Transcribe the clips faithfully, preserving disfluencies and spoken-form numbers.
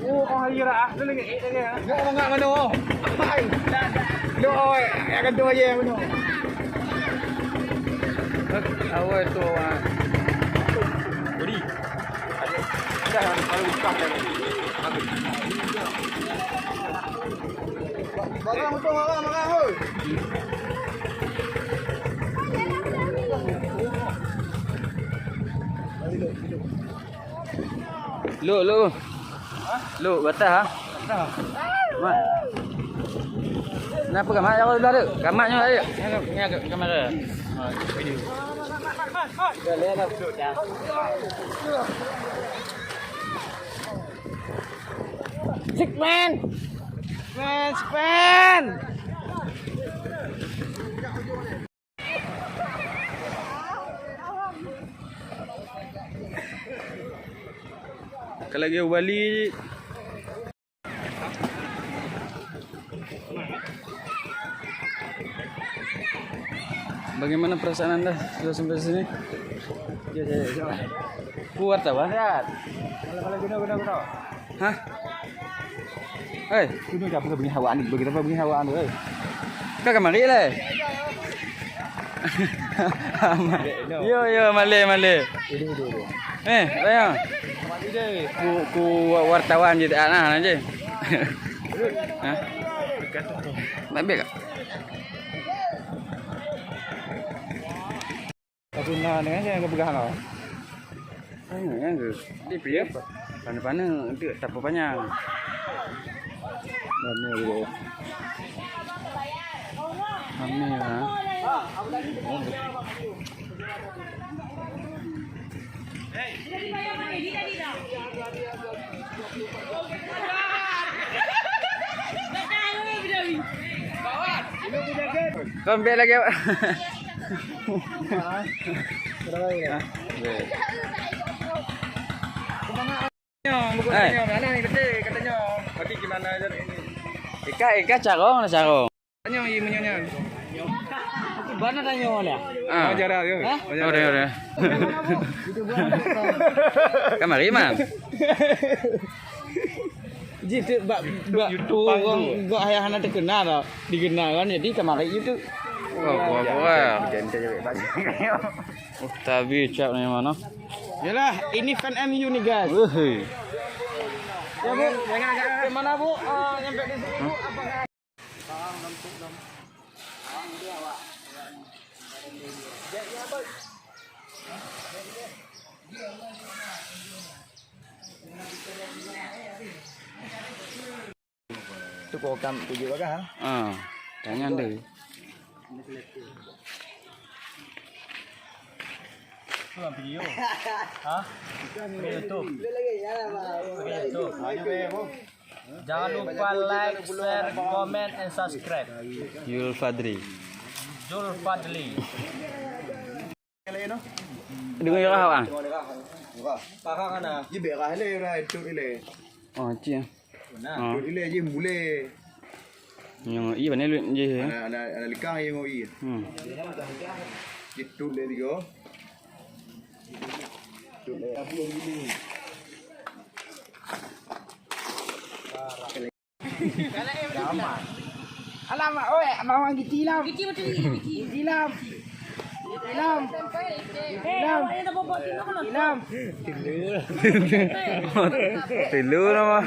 Oh, oh, iya lah. Ah, tu lagi, eh, lagi, ah. Nak mangak mana, oh? Hai. Lo, oh, ya kan tu aja yang mana. Awal tu, ah. Beri. Dah, kalau buka dah. Barang betul, barang, barang, oi. Luk, luk. Luk, gatal, ha? Mat. Kenapa gamat? Jauh dulu, Luk. Gamat nyoe, Luk. Ni, ni, ni, kamera. Ha, video. Dah, dah, dah. Six man. Six man, six man. Ka lagèe Bali. Bagaimana perasaan Anda sudah sampai sini? Ku wartawan. Hah? Hei, ini apa bunyi hawa ni? Bagi apa bunyi hawa ni, hei? Kau kemari lah. Yo, yo, malèe, malèe. Eh, Raya. Ku, ku wartawan je tak nak je. Hah? Nak ambil tak? Tapi na dengan saya pegang kau. Hanya yang ke? Dia pria. Pana-pana untuk tak berpanjang. Mana dia? Mana lah? Kau ambil lagi, awak. Nyoe, buku nyoe, anak ni kecil, katanya. Berarti gimana aja ni? Ika, ika carong lah carong. Tanya, iya, menyanya. Bana tanya lah. Ah. Wajar lah, ya. Hah? Wajar. Oh, dah, dah. Kamari, Mang. Ji tu bak, bak YouTube orang tu. Bak ayah hana terkenal tau. Dikenal kan, jadi kamari YouTube. Oh, buah-buah. Jangan cari banyak. Oh, tabi cap ni mana? Yalah, ini fan M U ni, guys. Wehey. Ya, Bu. Di mana, Bu? Ah, nyampe di sini, Bu. Apakah Tu kau kam tujuh bagah, ha? Ah, tangan dia. Bukan video. Hah? Pakai YouTube. Pakai YouTube. Jangan lupa like, share, comment, and subscribe. Yul Fadli. Yul Fadli. Deungon rah, ah. Parang ana. Ji berah le, rah itu le. Oh, cik. Nah. Oh. Itu le ji mulai. Nyang i bani lu ji. Ana, ana, ana likang yang i. Hmm. Itu le tiga. Alamak, oi, mama gitilam. Gitilam. Gitilam. Gitilam. Gitilam. Tilu. Tilu nama.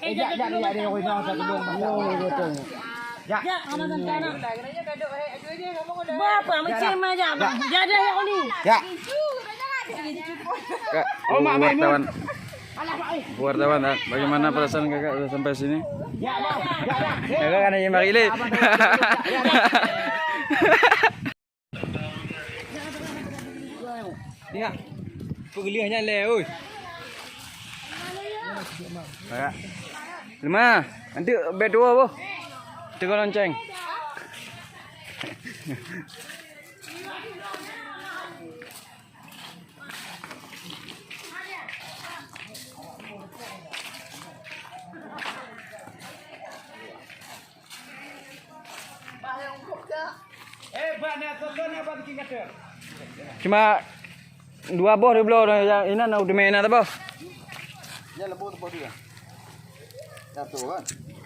Eh, jak, jak, jak, jak. Berapa macam mana? Jadi yang ni. Jak. Kak, oh, Mak Maimun. Wartawan. Alah, Mak, eh. Wartawan, ah, bagaimana perasaan Kakak sudah sampai sini? Ya, ya, ya, ya. Kakak kan yang mari le. Ya. Peugeuliah nyan le, oi. Kakak. Lima, nanti bed dua boh. Tiga lonceng. Cuma dua boh dibloe, inan na udeme inan boh. Ya, lebu tu boh dia. Ya, tu kan.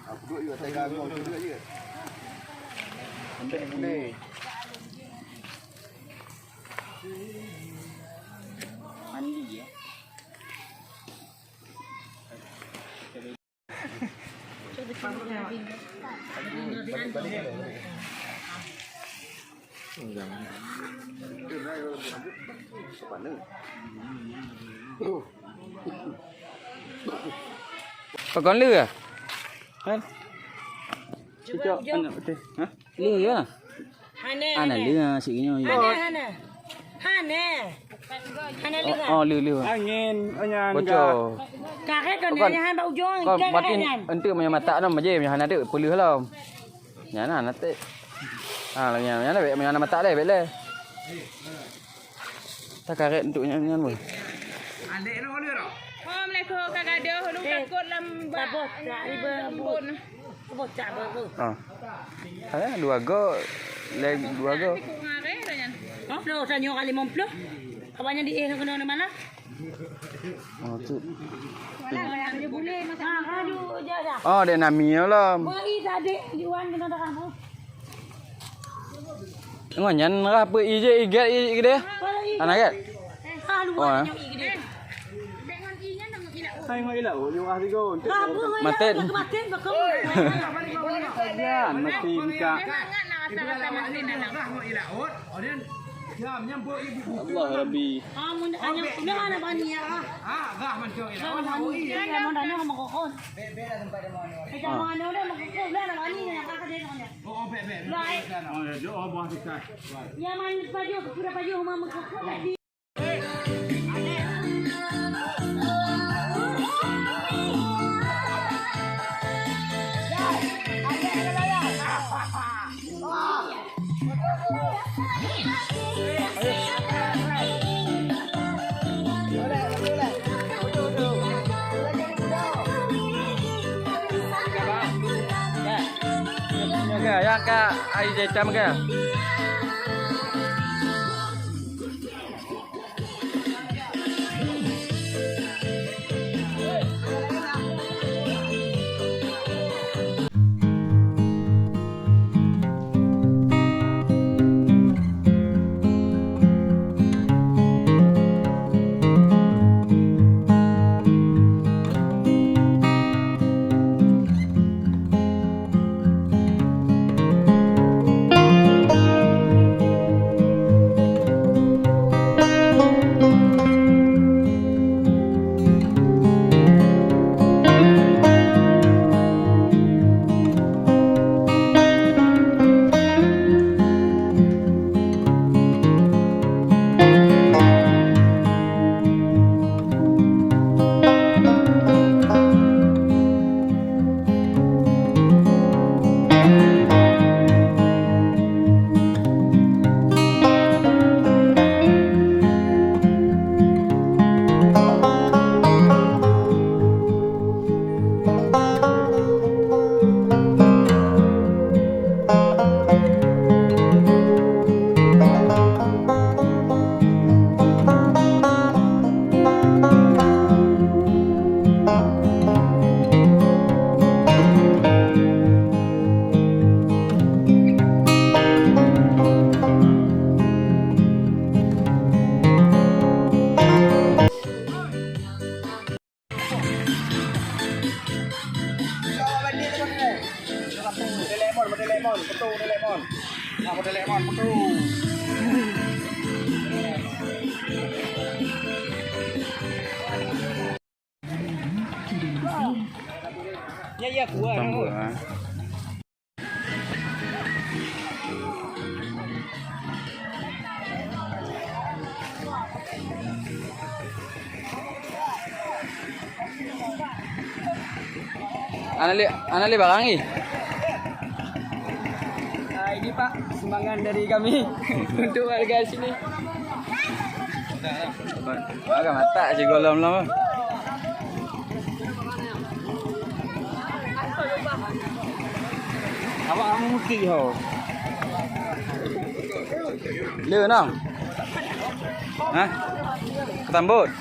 Aku duduk juga, tengah aku duduk juga. Sampai boleh. Mandi ya. Pakon leu ah? Kan? Cuba, cuba. Anak betul. Ha? Leu ya? Hana, hana. Leu ah, sik nyoe. Hana, hana. Hana. Hana leu. Oh, leu, leu. Angin, nyan. Bocor. Karet tu nyan bak ujong, kon karet makin nyan. Enteuk meunyo matak nyoe, maje meunyo hana deuk, peuleuh lom. Nyan na, na tek. Ha, lagèe nyan, nyan na bèk, meunyo hana matak lé, bèk lé. Takaret untuk nyan, nyan, boh. Assalamualaikum, Kak Gadoh. Ulun takot lam bak. Tabot, tak, ibu, tabot. Tabot, tak, apa, apa. Ah. Ada dua go, leg dua go. Tapi kok ngareh dah nyan. Oh, dah, saya nyuruh kali lima puluh. Awaknya di eh, kena mana? Oh, tu. Mana, mana, mana boleh masak. Ah, aduh, dah, dah. Oh, dia nami lah. Beri tadi, Iwan kena dah, apa? Ngon nyan rah peu i jih, i gét, i gede. Ana gét? Oh, eh. Hai ngon i laôt, nyoe ah tiga. Maten. Yan, mati bika. Allah Rabbi. Nyoe ka, nyang ka ai jai tam ka. Mon, betul, betul, Mon. Ah, betul, Mon, betul. Ya, ya, kuat. Tambah, ah. Hana lé, hana lé barang, ih. Ah, ini, Pak, sumbangan dari kami untuk warga sini. Agak matak cik golam lah. Awak kamu mutik ho. Le, nang. Hah? Keutambot.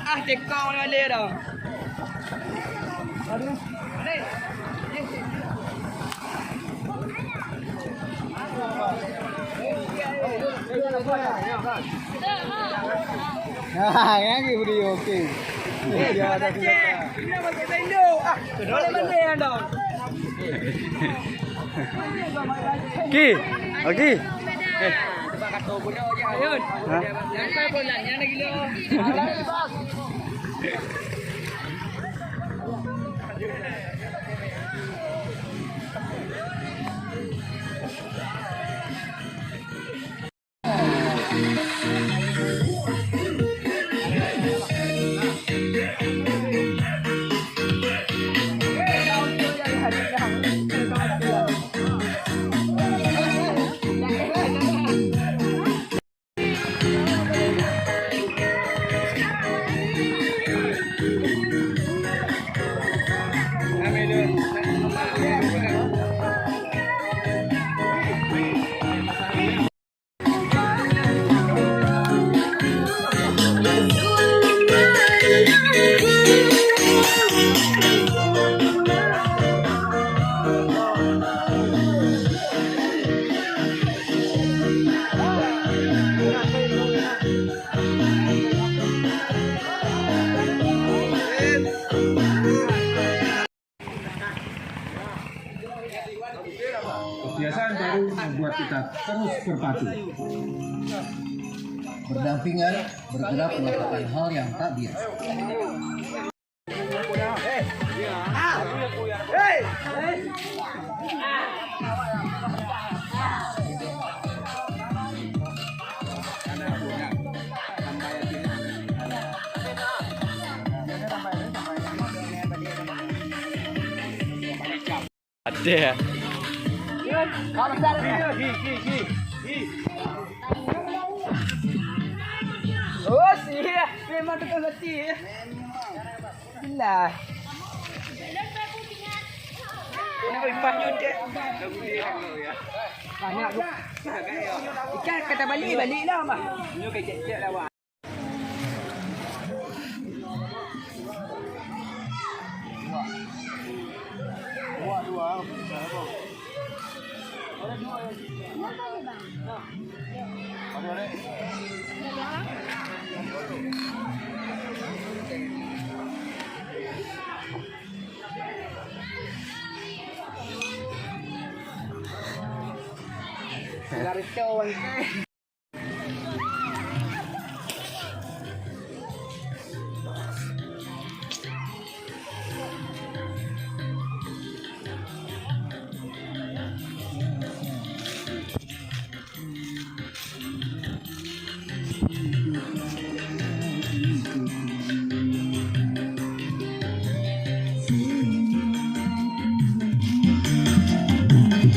Ah, tekong ni balik dah. Ah, yang lagi video, okey. Ya, dah. Ki, okey. Eh. Ha? Kebiasaan baru membuat kita terus berpadu. Berdampingan, bergerak melakukan hal yang tak biasa. Ada. Oh, siap. Memang tukang roti, ya. Bismillah. Nak lepas nyotek. Banyak tu. Ikan kata balik, balik lah, bah. Nyoket cek-cek lah, bah. Garis cowok.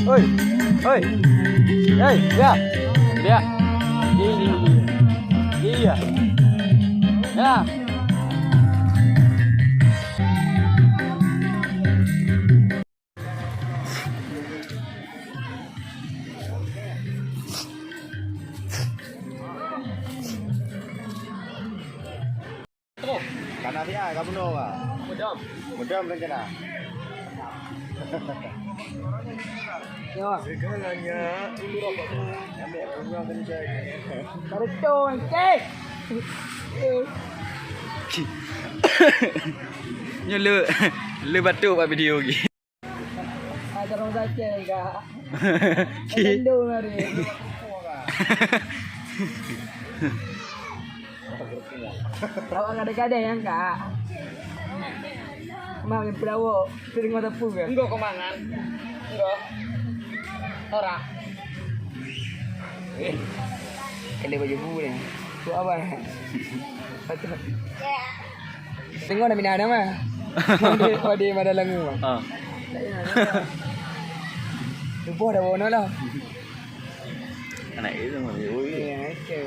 Oi, oi, oi, ya, ya, iya, iya, ya. Kana dia, ka bunoe ka. Mudam. Mudam rencana. Ya. Segalanya. Ambil peluang kerja. Betul, okey. Nyoe le, le batuk bak video lagi. Ada orang Aceh, Kak. Ki. Indo mari. Awak kadang-kadang yang, Kak. Mak yang pelawak, sering mata pun kan? Enggak kemangan. Enggak. Ora. Kena baju bu ni. Tu apa? Patut. Tengok nak pindah nama. Pada, pada mada langu. Ha. Lupa dah bawa lah. Anak itu mah, oi. Ya, oke.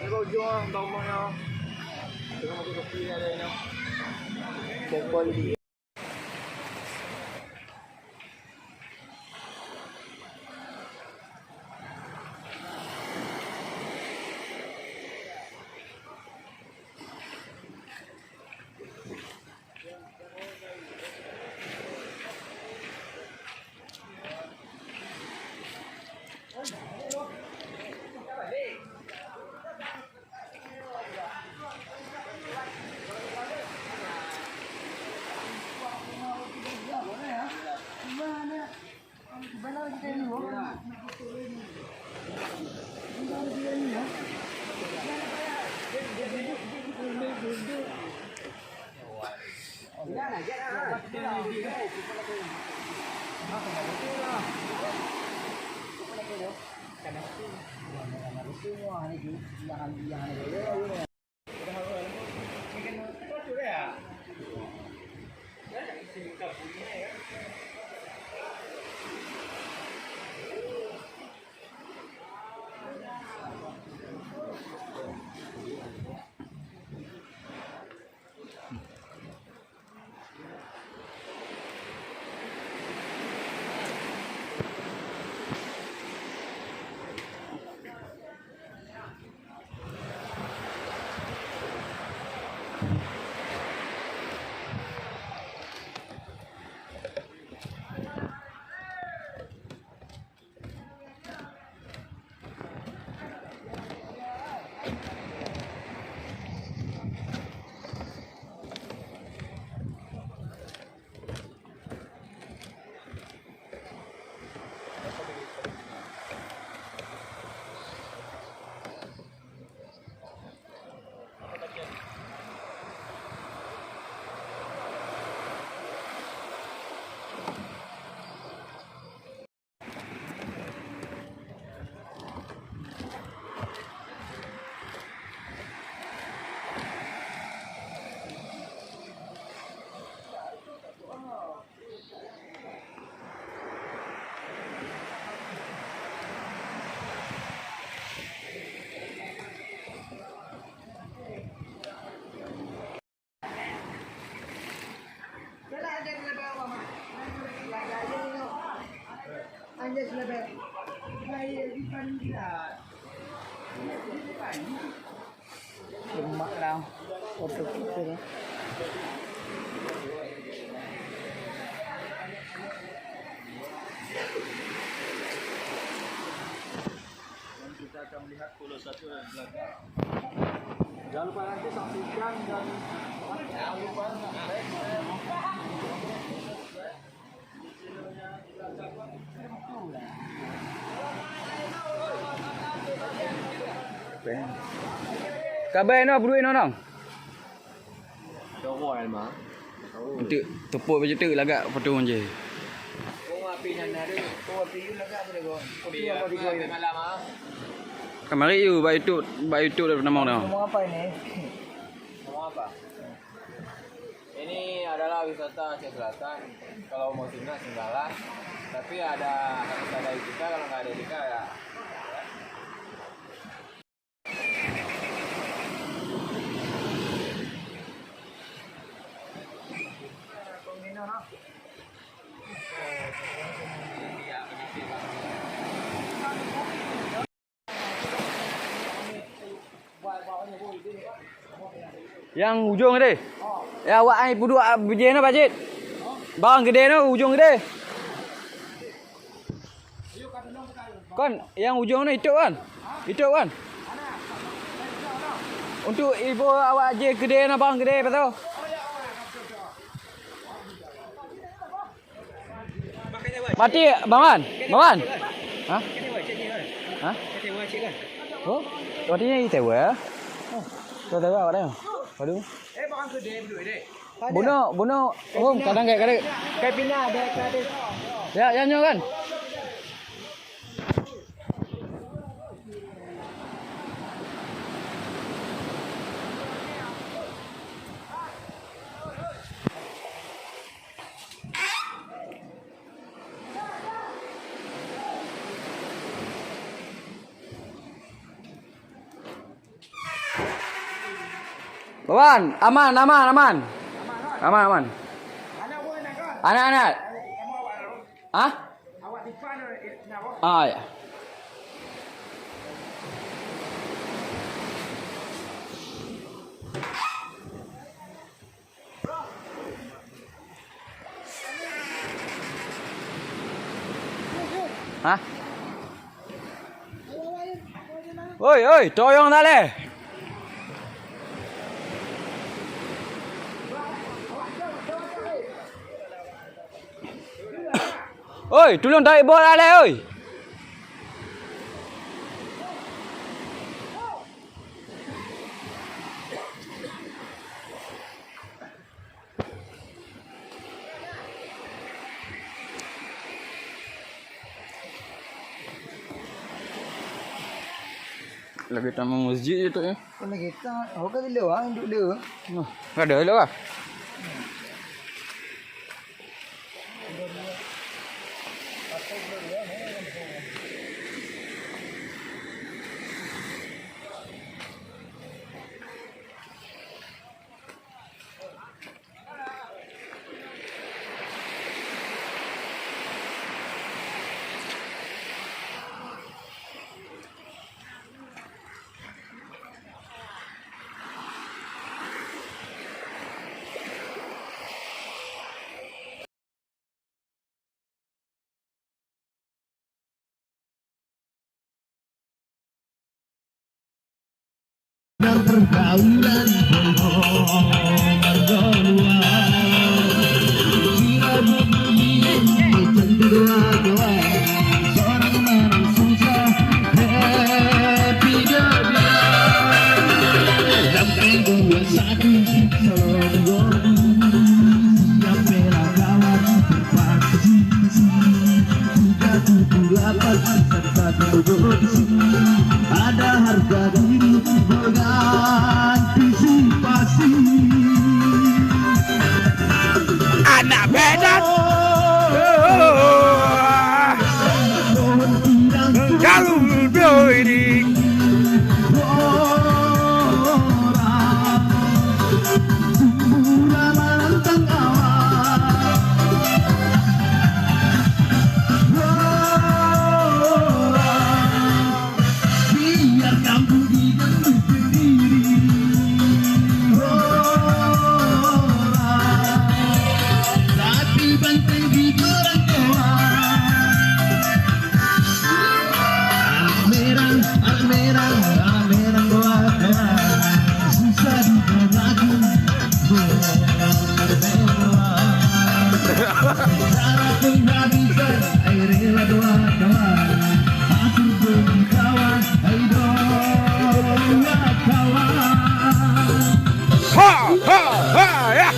Ini ujung ah, bangunnya. Tengok mati kopi ada ini. Pokok di Lemak lah. Foto kita ni. Kita akan melihat pulau satu dan belakang. Jangan lupa nanti saksikan dan jangan lupa like. Ka bèe inoe, peuduek inoe nong. Untuk tepuk baju tu lagak foto je. Kamari you bak YouTube, bak YouTube dah nama dah. Ngomong apa ini? Ngomong apa? Ini adalah wisata Aceh Selatan. Kalau mau singgah, singgahlah. Tapi ada, harus ada etika, kalau nggak ada etika, ya. Nyang ujong deh. Ya, awak ai peuduek bijéh na, Pak Cit. Bang geudeh na, ujong geudeh. Kon, nyang ujong na itôp kan? Itôp kan? Untuk iboh awak jih keudè na bang keudè, beutôi. Mati, Bang Wan? Bang Wan? Hah? Hah? Oh, berarti ni tewa. Oh, tewa awak dah. Waduh. Bunuh, bunuh. Oh, kadang kayak, kadang. Kayak pindah, ada, ada. Ya, ya, nyoe kan? Wan, aman, aman, aman. Aman, aman. Anak, anak. Hah? Ah, ya. Hah? Oi, oi, toyong dah leh. Oi, tulông tarik boh dah leh, oi. Lagèe tamu masjid je tu, ya. Lagèe ta, oh, ka di luwa, duduk luwa. Nah, ka ada luwa. Dan pergaulan bodoh marga luar. Kira bumi itu kedua kawan. Seorang orang susah, happy dia. Dapat dua satu, salam gol. Siapa kawan? Ada harga diri berganti simpati. Anak Medan. Kalau doi. Anak merah, anak merah, anak merah, doa, doa. Susah dikalahkan, doa, doa. Cara penghabisan, air rela, doa, doa. Atur bagi kawan, hai doa, kawan. Ha, ha, ha, ya.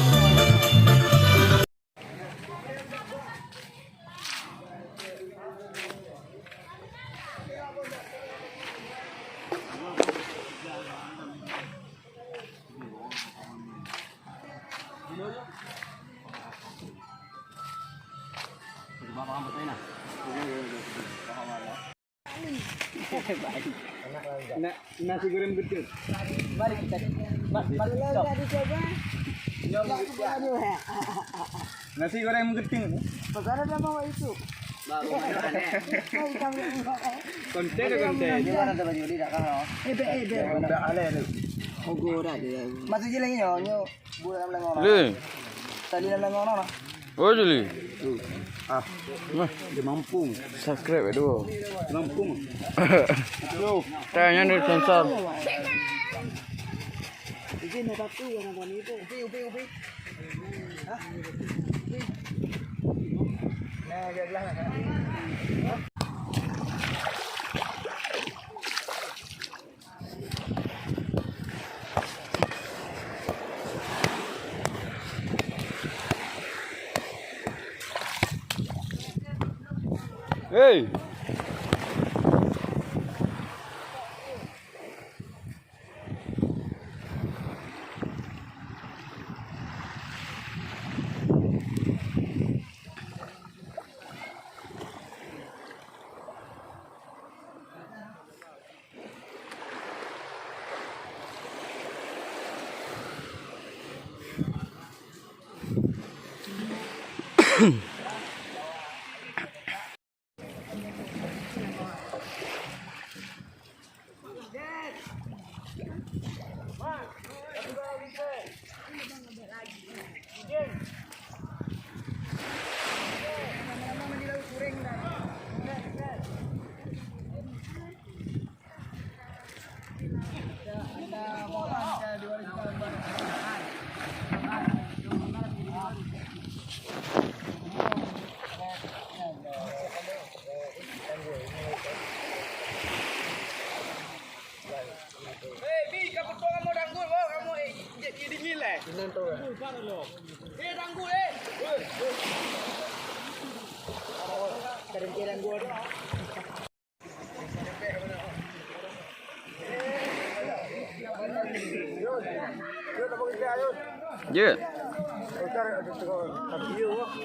Na-, nasi goreng beutôi. Mari kita. Mas, mas, kalau nggak dicoba, nggak bisa. Nasi goreng meugeuteng. Perkara dah bawa itu. Baru mana? Konten ke konten? Dia mana tu baju dia dah kau? Eh, be, eh, be. Dah alai tu. Ogo dah dia. Masih je lagi nyo, nyo. Buat dalam lengan. Tadi dalam lengan. Oh, Juli. Tu. Ah, mah, dia mampung. Subscribe dulu. Mampung. Aduh. Tanya ni sensor. Izin dah satu, warna-warni tu. Upi, upi, upi. Hah? Upi. Nah, dia belah. Hei! Eh, bi, ka peutueng kamoe tanggul, oh, kamoe, eh, jeuet keu dingin lé. Inan tu. Eh, tanggul, eh. Ka dengki tanggul. Jeuet.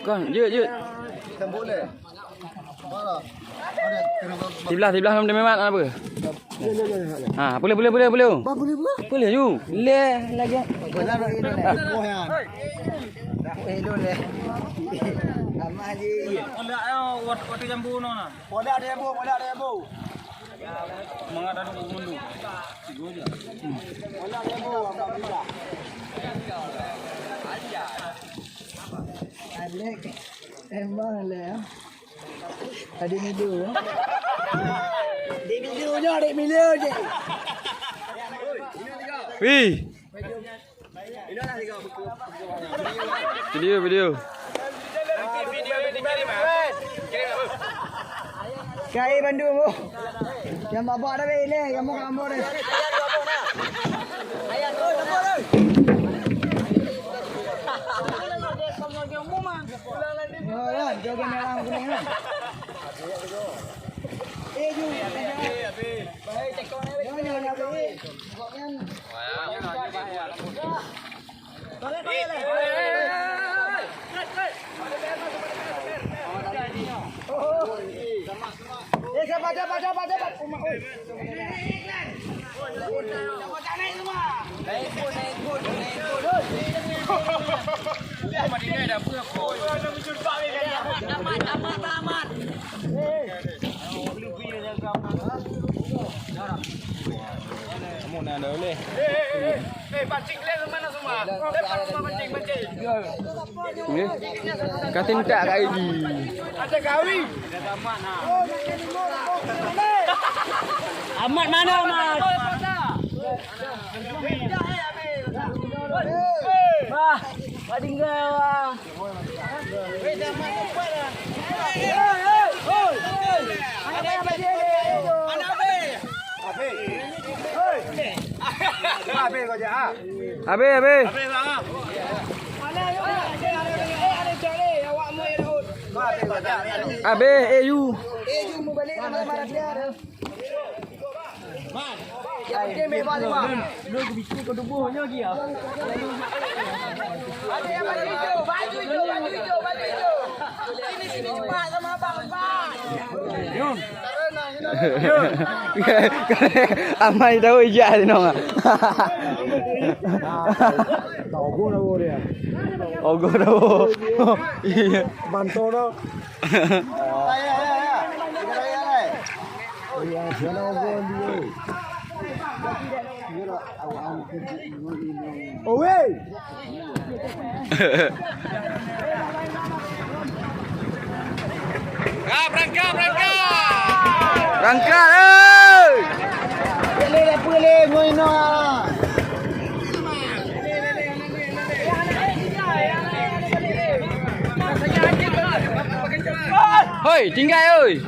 Kan, jeuet, jeuet. Siblah, siblah lom demi mat apa? Ha, boleh, boleh, boleh, boleh. Bah, boleh, boleh. Boleh ju. Leh lagi. Boleh, boleh, boleh. Eh, lu leh. Aman je. Boleh, ayo, wat-, waktu jambu no nah. Boleh ada jambu, boleh ada jambu. Mangat ada mundu. Boleh ada jambu, alhamdulillah. Alek, emang leh. Adik Milu, eh? Adik Milu nyoe, adik Milu je. Wih. Video, video. Kai bandum, oh. Yang babak dah bele, yang mau kamu deh. Oh, ya, jaga merah kuning, ya. Eh, ju. Jangan, jangan, jangan. Kamu nak ada boleh. Eh, eh, eh, pancing kalian mana semua? Kalian mana semua pancing, pancing? Nggih. Ka tintak ka gigi. Ada gawi. Amat mana, Amat? Bah, bah tinggal, bah. Habis, habis. Habis, eh, you. Amai tahu ijak di nong. Ogo tahu. Iya. Bantu dong. Owe! Angkat, oi! Hoi, tinggai, oi!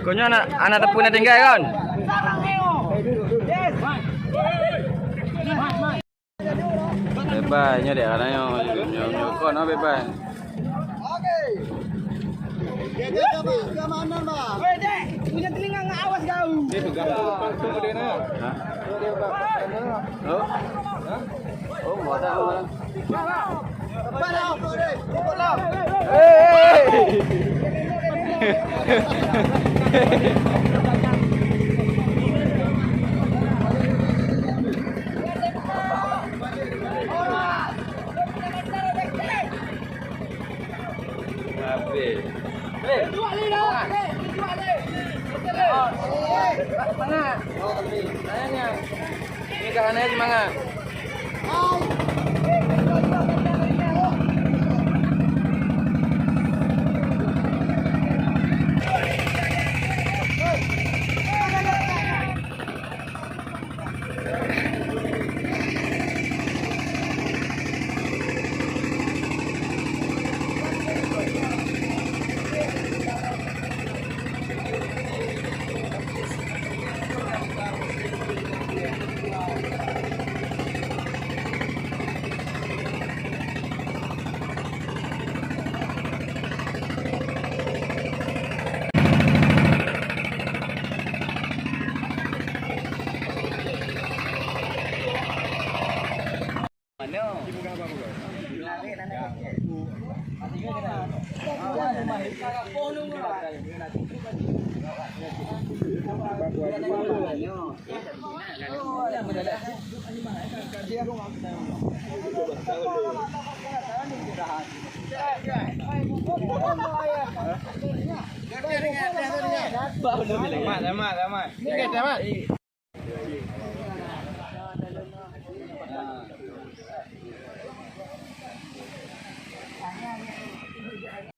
Kon nyoe na, aneuk teupeu na tinggai kon. Bye bye, nyoe dek aneuk nyoe, nyoe, nyoe kon, oh, bye bye. Hah? Oh. Oh, mau tak, mau tak? Semangat. Ini kan semangat. Selamat, selamat, selamat.